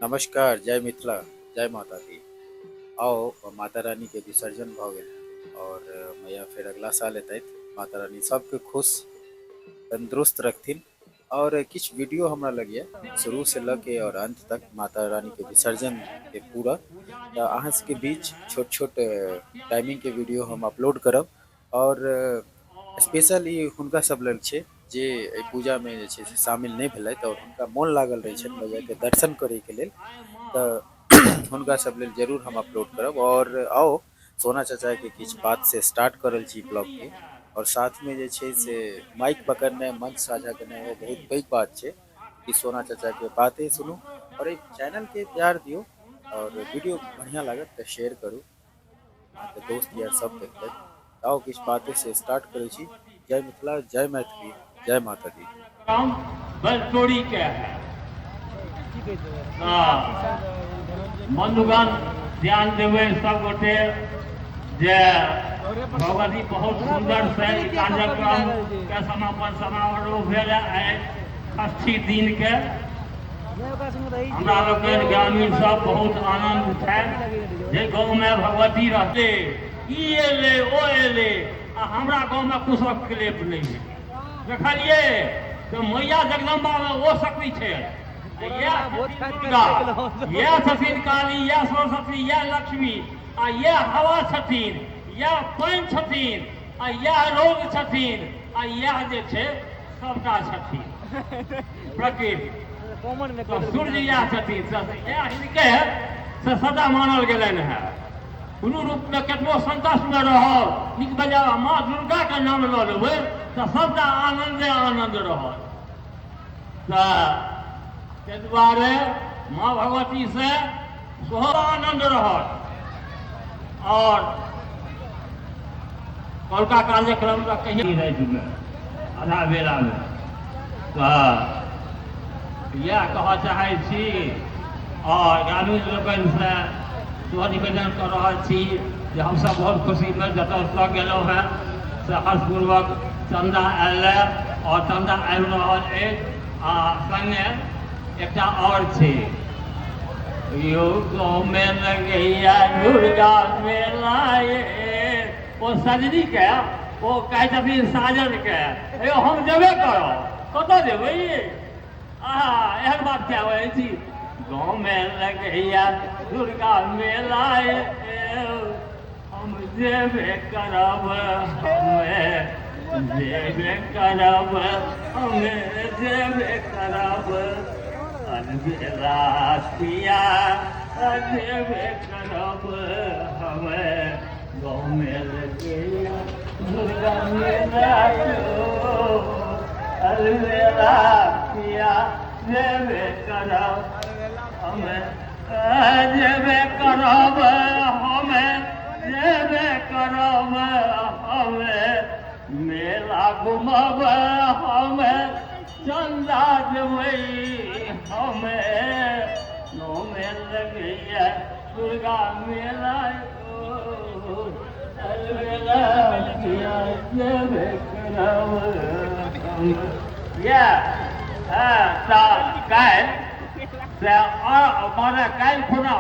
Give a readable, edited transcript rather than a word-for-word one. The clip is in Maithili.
नमस्कार, जय मिथिला, जय माता दी। आओ माता रानी के विसर्जन भऽ गेल और मैया फेर अगला साल एतथि। माता रानी सबके खुश तंदुरुस्त रखथिन। और किछु वीडियो हमरा लग यऽ शुरू से लऽ के और अंत तक माता रानी के विसर्जन के पूरा, तऽ अहाँ सबके बीच छोट छोट टाइमिंग के वीडियो हम अपलोड करब। और स्पेशल ई हुनका सब लेल छै जे एहि पूजामे जे छै से शामिल नहि भेलथि और हुनका मोन लागल रहै छनि मैयाके दर्शन करैके लेल, तऽ हुनका सब लेल जरूर हम अपलोड करब। और आउ सोना चाचाके किछु बातसँ स्टार्ट कऽ रहल छी ब्लॉगके। और साथमे जे छै से माइक पकड़नाइ, मंच साझा करनाइ, ओ बहुत पैघ बात छै कि सोना चाचाके बाते सुनू और एहि चैनलके प्यार दियौ। और वीडियो बढ़िआँ लागत तऽ शेयर करू, अहाँके दोस्त यार सब देखतै। आउ किछु बाते से स्टार्ट करै छी। जय मिथिला, जय मैथिली, जय माता दी। काम बलचोरी के है। बंधुगण ध्यान देवे सब गोटे जे भगवती बहुत सुंदर से ई कार्यक्रम के समापन समारोह भेल है। षष्ठी दिन के हमरा लोकनि ग्रामीण सब बहुत आनंद छथि जे गाँव में भगवती रहते, ई एलै ओ एलै आ हमरा गाँव में कुशक क्लेप नहि भेलै। देखलियै तऽ मैया जगदम्बा में ओ शक्ति छै। इएह दुर्गा, इएह छथिन काली, इएह सरस्वती, इएह लक्ष्मी, आ इएह हवा छथिन, इएह पानि छथिन, आ इएह रौद छथिन, आ इएह जे छै सबटा छथिन प्रकृति। तऽ सूर्य इएह छथिन, इएह हिनके से सदा मानल गेलनि हेँ। कोनो रूपमे कतबो संकटमे रहब, नीक बेजाय माँ दुर्गाके नाम लऽ लेबै तऽ सबटा आनन्दे आनन्द रहत। तऽ ताहि दुआरे माँ भगवतीसँ सेहो आनन्द रहत। और कौलका कार्यक्रम तऽ कहियो रातिमे आधा बेलामे। तऽ इएह कहऽ चाहै छी और ग्रामीण लोकनिसँ सेहो निवेदन कऽ रहल छी जे हमसभ बहुत खुशीमे जतऽ तक गेलहुँ हेँ से हर्षपूर्वक चन्दा आयल और चन्दा आबि रहल अछि। आ सङ्गे एकटा आओर छै, यौ गाँवमे लगैया दुर्गा मेला ये। ओ सजनीके ओ कहै छथिन साजनके, यौ हम जेबे करब, कतऽ जेबै? आहा, एहन बात किया बजै छी? गाँवमे लगैया दुर्गा मेला ये, हम जेबे करब, हमे जेबे करब, हमे जेबे करब, अलबेला पिया जेबे करब, हमे गाँवमे लगैया दुर्गा मेला यौ, अलबेला पिया जेबे करब, हमे जेबे करब, हमे जेबे करब, हमे मेला घुमब, हमे चन्दा देबै, हमे गाँवमे लगैया दुर्गा मेला अलबेला पिया जेबे करब। इएह तऽ काल्हि से माने काल्हि खुना।